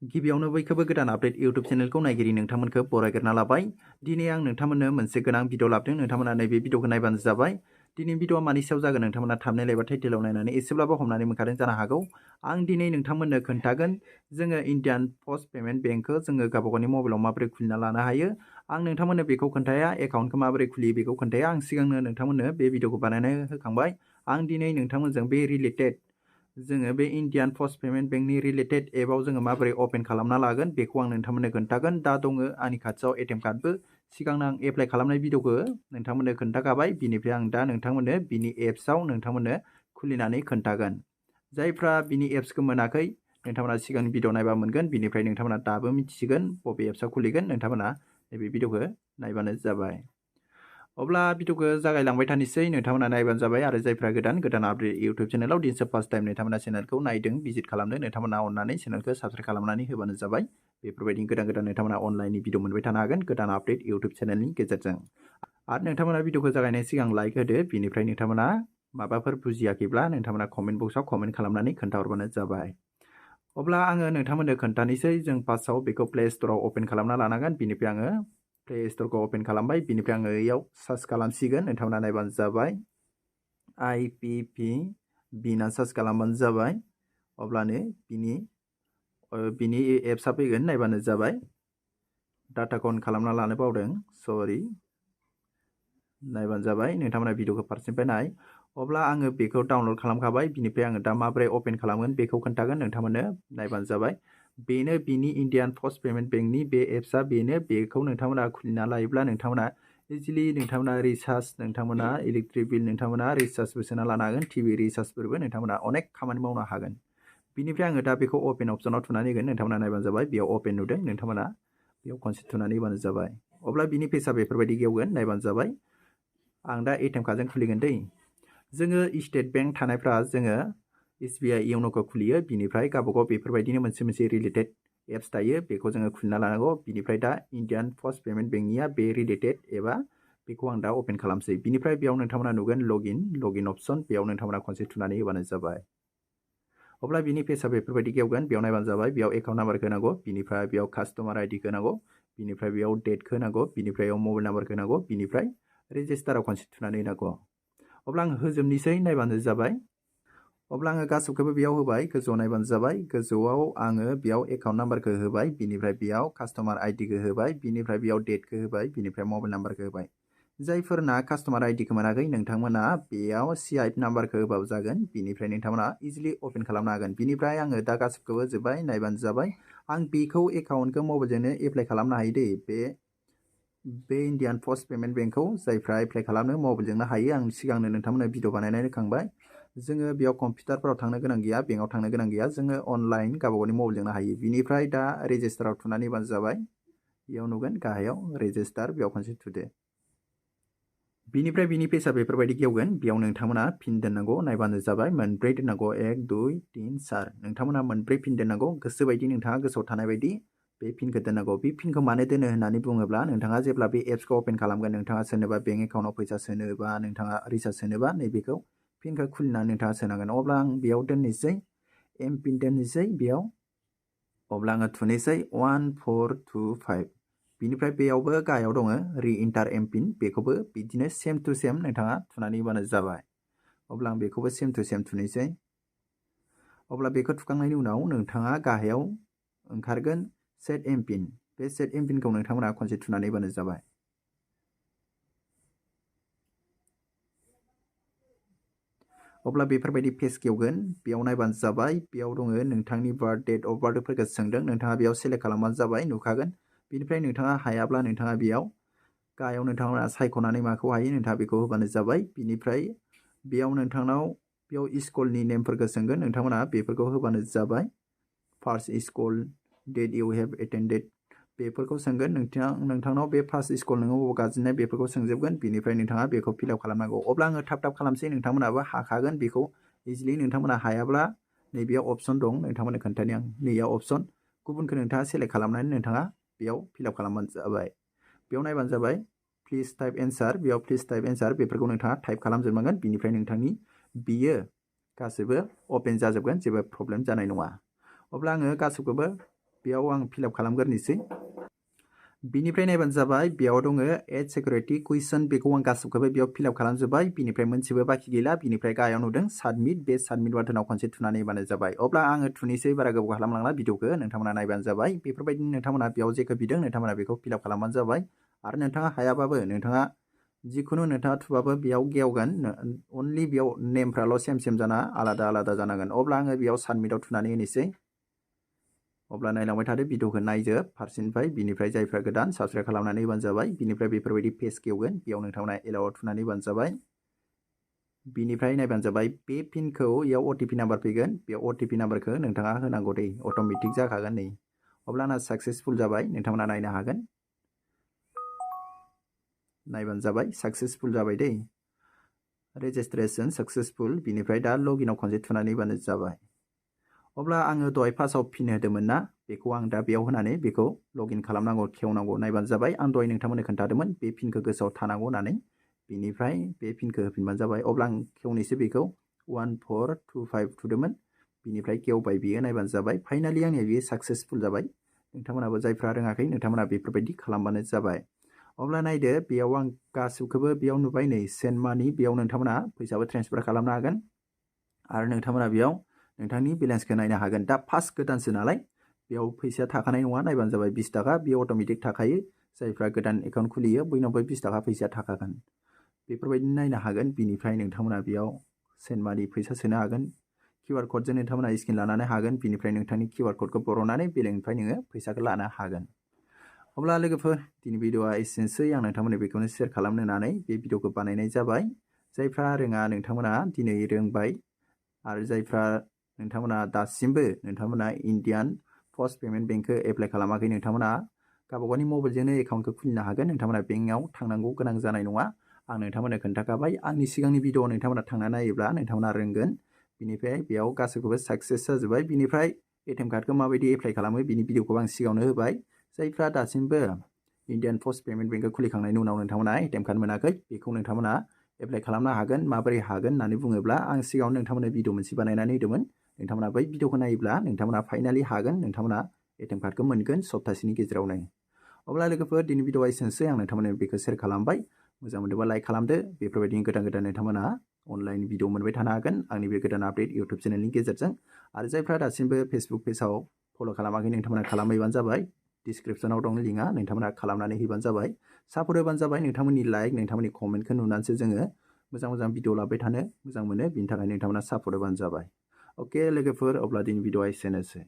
गिबियावनो बयखौबो गोदान आपडेट इउट्यूब चेनेलखौ नायगिरि नोंथांमोनखौ बरायग्रोना लाबाय। दिनै आं नोंथांमोननो मोनसे गोनां भिडिअ लाबोदों। नोंथांमोना नैबे भिडिअखौ नायबानो जाबाय। दिनै भिडिअआ मानि सायाव जागोन नोंथांमोना थाबनाय एबा टाइटेलाव नायनानै एसेब्लाबो हमनानै मोनखादों जानो हागौ। आं दिनै नोंथांमोननो खोन्थागोन जोङो इन्डियान पस्ट पेमेन्ट बेंकखौ जोङो गावबागावनि मबाइलाव माबोरै खुलिना लानो हायो। आं नोंथांमोननो बेखौ खोन्थाया, एकाउन्टखौ माबोरै खुलियो बेखौ खोन्थाया। आं सिगांनो नोंथांमोननो बे भिडिअखौ बानायनानै होखांबाय। आं दिनै नोंथांमोनजों बे रिलेटेड जोङो बे इन्डियान पस्ट पेमेन्ट बेंकनि रिलेटेड एपआव जोङो माबोरै अपेन खालामना लागोन बेखौ आं नोंथांमोननो खोन्थागोन। दा दङ आंनि खाथियाव एटिएम कार्डबो। सिगांनो आं एप्लाइ खालामनाय भिडिअखौ नोंथांमोननो खोन्थाखाबाय। बिनिफ्राय आं दा नोंथांमोननो बिनि एप्सआव नोंथांमोननो खुलिनानै खोन्थागोन। जायफ्रा बिनि एप्सखौ मोनाखै नोंथांमोना सिगांनि भिडिअ नायबा मोनगोन। बिनिफ्राय नोंथांमोना दाबो मिथिसिगोन बबे एप्सआव खुलिगोन। नोंथांमोना नैबे भिडिअखौ नायबानो जाबाय। अब्ला भिडिअखौ जागायलांबाय थानोसै, नोंथांमोना नायबानो जाबाय। आरो जायफ्रा गोदान आपडेट इउट्यूब चेनेलाव दिनैसो फार्स्ट टाइम नोंथांमोना चेनेलखौ नायदों, भिजिट खालामदों, नोंथांमोना अननानै चेनेलखौ साबस्क्राइब खालामनानै होबानो जाबाय। बेफोरबायदि गोदान नोंथांमोना अनलाइननि भिडिअ मोनबाय थानो हागोन गोदान आपडेट इउट्यूब चेनेलनि गेजेरजों। आरो नोंथांमोना भिडिअखौ जागायनायनि सिगां लाइक होदो। बिनिफ्राय नोंथांमोना माबाफोर बुजियाखैब्ला नोंथांमोना कमेन्ट बक्सआव कमेन्ट खालामनानै खोन्थाहरबानो जाबाय। अब्ला आङो नोंथांमोननो खोन्थानोसै। जों फार्स्टआव बेखौ प्ले स्ट'राव अपेन खालामना लानांगोन। बिनिफ्राय आङो प्ले स्ट'रखौ अपेन खालामबाय। बिनिफ्राय आङो इयाव सार्च खालामसिगोन। नोंथांमोना नायबानो जाबाय। IPPB ना सार्च खालामबानो जाबाय। अब्लानो बिनि एप्सआ फैगोन, नायबानो जाबाय। डाटाखौ अन खालामना लानो बावदों, सरि। नायबानो जाबाय। नोंथांमोना भिडिअखौ फारसेनिफ्राय नाय। अब्ला आङो बेखौ डाउनलड खालामखाबाय। बिनिफ्राय आङो दा माबोरै अपेन खालामगोन बेखौ खोन्थागोन नोंथांमोननो, नायबानो जाबाय। बेनो बिनि इन्डियान पस्ट पेमेन्ट बेंकनि बे एप्सआ बेनो। बेखौ नोंथांमोना खुलिना लायोब्ला नोंथांमोना इजिलि नोंथांमोना रिचार्ज, नोंथांमोना इलेक्ट्रिक बिल, नोंथांमोना रिचार्जबो सोना लानो हागोन। टिभि रिचार्जफोरबो नोंथांमोना अनेक खामानि मावनो हागोन। बिनिफ्राय आङो दा बेखौ अपेन अप्सनाव थुनानै होगोन। नोंथांमोना नायबानो जाबाय। बेयाव अपेन नुदों, नोंथांमोना बेयाव खनसे थुनानै होबानो जाबाय। अब्ला बिनि पेजआ बेफोरबायदि गेवगोन, नायबानो जाबाय। आं दा एटिएम कार्डजों खुलिगोन दै। जोङो स्टेट बेंक थानायफ्रा जोङो SBI इउन'खौ खुलियो। बिनिफ्राय गावबागाव बेफोरबायदिनो मोनसे रिलेटेड एप्स थायो, बेखौ जोङो खुलिना लानांगौ। बिनिफ्राय दा इन्डियान पस्ट पेमेन्ट बेंकनिया बे रिलेटेड एबा बेखौ आं दा अपेन खालामसै। बिनिफ्राय बेयाव नोंथांमोना नुगोन लगिन अप्सन, बेयाव नोंथांमोना खनसे थुनानै होबानो जाबाय। अब्ला बिनि पेजआ बेफोरबायदि गेवगोन। बेयाव नायबानो जाबाय। बेयाव एकाउन्ट नाम्बारखौ होनांगौ। बिनिफ्राय बेयाव कास्टमार आइडिखौ होनांगौ। बिनिफ्राय बेयाव डेटखौ होनांगौ। बिनिफ्राय बेयाव मबाइल नाम्बारखौ होनांगौ। बिनिफ्राय रेजिस्टाराव खनसे थुनानै होनांगौ। अब्ला आं होजोबनोसै, नायबानो जाबाय। अब्ला आङो गासैखौबो बेयाव होबाय। गोजौआव नायबानो जाबाय। गोजौआव आङो बेयाव एकाउन्ट नाम्बारखौ होबाय। बिनिफ्राय बेयाव कास्टमार आइडिखौ होबाय। बिनिफ्राय बेयाव डेटखौ होबाय। बिनिफ्राय मबाइल नाम्बारखौ होबाय। जायफोरना कास्टमार आइडिखौ मोनाखै नोंथांमोना बेयाव CIF नाम्बारखौ होबाबो जागोन। बिनिफ्राय नोंथांमोना इजिलि अपेन खालामनो हागोन। बिनिफ्राय आङो दा गासैखौबो जोब्बाय, नायबानो जाबाय। आं बेखौ एकाउन्टखौ मबाइलजोंनो एप्लाइ खालामनो हायो दै। बे इन्डियान पस्ट पेमेन्ट बेंकखौ जायफ्रा एप्लाइ खालामनो मबाइलजोंनो हायो। आं सिगांनो नोंथांमोननो भिडिअ बानायनानै होखांबाय। जोङो बेयाव कम्पिउटारफोराव थांनो गोनां गैया, बेंकआव थांनो गोनां गैया। जोङो अनलाइन गावबागावनि मबाइलजोंनो हायो। बिनिफ्राय दा रेजिस्टाराव थुनानै होबानो जाबाय। बेयाव नुगोन गाहायाव रेजिस्टार, बेयाव खनसे थुदो। बिनिफ्राय बिनि पेजआ बेफोरबायदि गेवगोन। बेयाव नोंथांमोना पिन दोननांगौ, नायबानो जाबाय। मोनब्रै दोननांगौ, 1 2 3 4। नोंथांमोना मोनब्रै पिन दोननांगौ। गोसोबायदि नोंथाङा गोसोआव थानाय बायदि बे पिनखौ दोननांगौ। बे पिनखौ मानो दोनो होननानै बुङोब्ला नोंथाङा जेब्ला बे एप्सखौ अपेन खालामगोन, नोंथाङा सोरनोबा बेंक एकाउन्टआव फैसा सोनोबा, नोंथाङा रिचार्ज सोनोबा नैबेखौ पिनखौ खुलिनानै नोंथाङा सोनांगोन। अब्ला आं बेयाव दोननोसै, एम पिन दोननोसै बेयाव। अब्ला आङो थुनोसै 1425। बिनिफ्राय बेयावबो गाहायाव दङ रि इन्टार एम पिन, बेखौबो बिदिनो सेम टु सेम नोंथाङा थुनानै होबानो जाबाय। अब्ला आं बेखौबो सेम टु सेम थुनोसै। अब्ला बेखौ थुखांनायनि उनाव नोंथाङा गाहायाव ओंखारगोन सेट एम पिन। बे सेट एम पिनखौ नोंथांमोना खनसे थुनानै होबानो जाबाय। अब्ला बेफोरबायदि पेज गेवगोन। बेयाव नायबानो जाबाय। बेयाव दङ नोंथांनि डेट अफ बार्थफोरखौ सोंदों, नोंथाङा बेयाव सेलेक्ट खालामबानो जाबाय, नुखागोन। बिनिफ्राय नोंथाङा हायाब्ला नोंथाङा बेयाव गाहायाव नोंथांमोना सायख'नानै माखौ हायो नोंथाङा बेखौ होबानो जाबाय। बिनिफ्राय बेयाव नोंथांनाव बेयाव स्कुलनि नेमफोरखौ सोंगोन, नोंथांमोना बेफोरखौ होबानो जाबाय। First school, that you have attended बेफोरखौ सोंगोन। नोंथांनाव बे फार्स्ट स्कुल नोङो बबाव गाबज्रिनाय बेफोरखौ सोंजोबगोन। बिनिफ्राय नोंथाङा बेखौ फिलआप खालामनांगौ। अब्ला आङो थाब खालामसै, नोंथांमोनाबो हाखागोन बेखौ इजिलि। नोंथांमोना हायाब्ला नैबेयाव अप्सन दं, नोंथांमोननो खोन्थानि आं। नैयाव अप्सन गुबुनखौ नोंथाङा सेलेक्ट खालामनानै नोंथाङा बेयाव फिलआप खालामबानो जाबाय। बेयाव नायबानो जाबाय प्लिज टाइप एन्सार, बेयाव प्लिज टाइप एन्सार बेफोरखौ नोंथाङा टाइप खालामजोबनांगोन। बिनिफ्राय नोंथांनि बियो गासैबो अपेन जाजोबगोन, जेबो प्रब्लेम जानाय नङा। अब्ला आङो गासैखौबो बेयाव आं फिलआप खालामग्रोनोसै बिनिफ्राय नायबानो जाबाय बेयाव दङ एड सिकिउरिटि कुइसन बेखौ आं गासिबखौबो बेयाव फिलआप खालामजोब्बाय बिनिफ्राय मोनसेबो बाखि गैला बिनिफ्राय गाहायाव नुदों साबमिट बे साबमिट बाटनाव खनसे थुनानै होबानो जाबाय अब्ला आङो थुनोसै बारा गोबाव खालामलांला भिडिअखौ नोंथांमोना नायबानो जाबाय बेफोरबायदिनो नोंथांमोना बेयाव जेखौ बिदों नोंथांमोना बेखौ फिलआप खालामबानो जाबाय आरो नोंथाङा हायाबाबो नोंथाङा जिखुनु नोंथाङा थुबाबो बेयाव गेवगोन अनलि बेयाव नेमफ्राल' सेम जाना आलादा आलादा जानांगोन अब्ला आङो बेयाव साबमिटआव थुनानै होनोसै अब्ला नायलांबाय थादो भिडिअखौ नायजोब फारसेनिफ्राय बिनिफ्राय जायफ्रा गोदान साबस्क्राइब खालामनानै होबानो जाबाय बिनिफ्राय बेफोरबायदि पेज गेवगोन बेयाव नोंथांमोना एलाउआव थुनानै होबानो जाबाय बिनिफ्राय नायबानो जाबाय बे पिनखौ इयाव अटिपि नाम्बार फैगोन बे अटिपि नाम्बारखौ नोंथाङा होनांगौ दै अट'मेटिक जाखागोन नै अब्ला आंना साक्सेसफुल जाबाय नोंथांमोना नायनो हागोन नायबानो जाबाय साक्सेसफुल जाबाय दै रेजिस्ट्रेसन साक्सेसफुल बिनिफ्राय दा लगिनआव खनसे थुनानै होबानो जाबाय अब्ला आङो दहाय फार्स्टआव पिन होदोंमोन ना बेखौ आं दा बेयाव होनानै बेखौ लगिन खालामनांगौ खेवनांगौ नायबानो जाबाय आं दहाय नोंथांमोननो खोन्थादोंमोन बे पिनखौ गोसोआव थानांगौ होननानै बिनिफ्राय बे पिनखौ होफिनबानो जाबाय अब्ला आं खेवनोसै बेखौ 1425 थुदोंमोन बिनिफ्राय गेवबाय बियो नायबानो जाबाय फाइनालि आंनिया बियो साक्सेसफुल जाबाय नोंथांमोनाबो जायफ्रा रोङाखै नोंथांमोना बेफोरबायदि खालामबानो जाबाय अब्ला नायदो बेयाव आं गासिबखौबो बेयाव नुबाय नै सेन्ड मानि बेयाव नोंथांमोना फैसाबो ट्रेन्सफार खालामनो हागोन आरो नोंथांमोना बेयाव नोंथांनि बेलेन्सखौ नायनो हागोन दा फार्स्ट गोदानसो नालाय बेयाव फैसाया थाखानाय नङा नायबानो जाबाय 20 थाखा बेयो अट'मेटिक थाखायो जायफ्रा गोदान एकाउन्ट खुलियो बयनावबो 20 थाखा फैसाया थाखागोन बेफोरबायदि नायनो हागोन बिनिफ्राय नोंथांमोना बेयाव सेन्ड मानि फैसा सोनो हागोन QR क'डजों नोंथांमोना स्केन लानानै हागोन बिनिफ्राय नोंथांनि QR क'डखौ बर'नानै बेलेगनिफ्राय नोङो फैसाखौ लानो हागोन अब्ला लोगोफोर दिनै भिडिअआ एसेनोसै आं नोंथांमोननो बेखौनो शेयार खालामनो होननानै बे भिडिअखौ बानायनाय जाबाय जायफ्रा रोङा नोंथांमोना दिनै रोंबाय आरो जायफ्रा नोंथांमोना दासिमबो नोंथांमोना इन्डियान पस्ट पेमेन्ट बेंकखौ एप्लाइ खालामाखै नोंथांमोना गावबागावनि मबाइलजोंनो एकाउन्टखौ खुलिनो हागोन नोंथांमोना बेंकआव थांनांगौ गोनां जानाय नङा आं नोंथांमोननो खोन्थाखाबाय आंनि सिगांनि भिडिअआव नोंथांमोना थांना नायोब्ला नोंथांमोना रोंगोन बिनिफ्राय बेयाव गासैखौबो साक्सेस जाजोब्बाय बिनिफ्राय एटिएम कार्डखौ माबायदि एप्लाइ खालामो बिनि भिडिअखौ आं सिगाङावनो होबाय जायफ्रा दासिमबो इन्डियान पस्ट पेमेन्ट बेंकखौ खुलिखांनायनि उनाव नोंथांमोना एटिएम कार्ड मोनाखै बेखौ नोंथांमोना एप्लाइ खालामनो हागोन माबोरै हागोन होननानै बुङोब्ला आं सिगाङावनो नोंथांमोननो भिडिअ मोनसे बानायनानै होदोंमोन नोंथांमोना बै भिडिअखौ नायोब्ला नोंथांमोना फाइनालि हागोन नोंथांमोना एटिएम कार्डखौ मोनगोन सप्तासेनि गेजेरावनो अब्ला लोगोफोर दिनै भिडिअआ एसेनोसै आं नोंथांमोननो बेखौ शेयार खालामबाय मोजां मोनदोंबा लाइक खालामदो बेफोरबायदिनो गोदान गोदान नोंथांमोना अनलाइन भिडिअ मोनबाय थानो हागोन आंनि बे गोदान आपडेट इउटुब चेनेलनि गेजेरजों आरो जायफ्रा दासिमबो फेसबुक पेजाव फल' खालामाखै नोंथांमोना खालामहैबानो जाबाय डिसक्रिपसनाव दं लिंकआ नोंथांमोना खालामनानै होबानो जाबाय सापर्ट होबानो जाबाय नोंथांमोननि लाइक नोंथांमोननि कमेन्टखौ नुनानैसो जोङो मोजां मोजां भिडिअ लाबाय थानो मोजां मोनो बिनि थाखाय नोंथांमोना सापर्ट होबानो जाबाय अके लोगोफोर अब्ला दिनै भिडिअआ एसेनोसै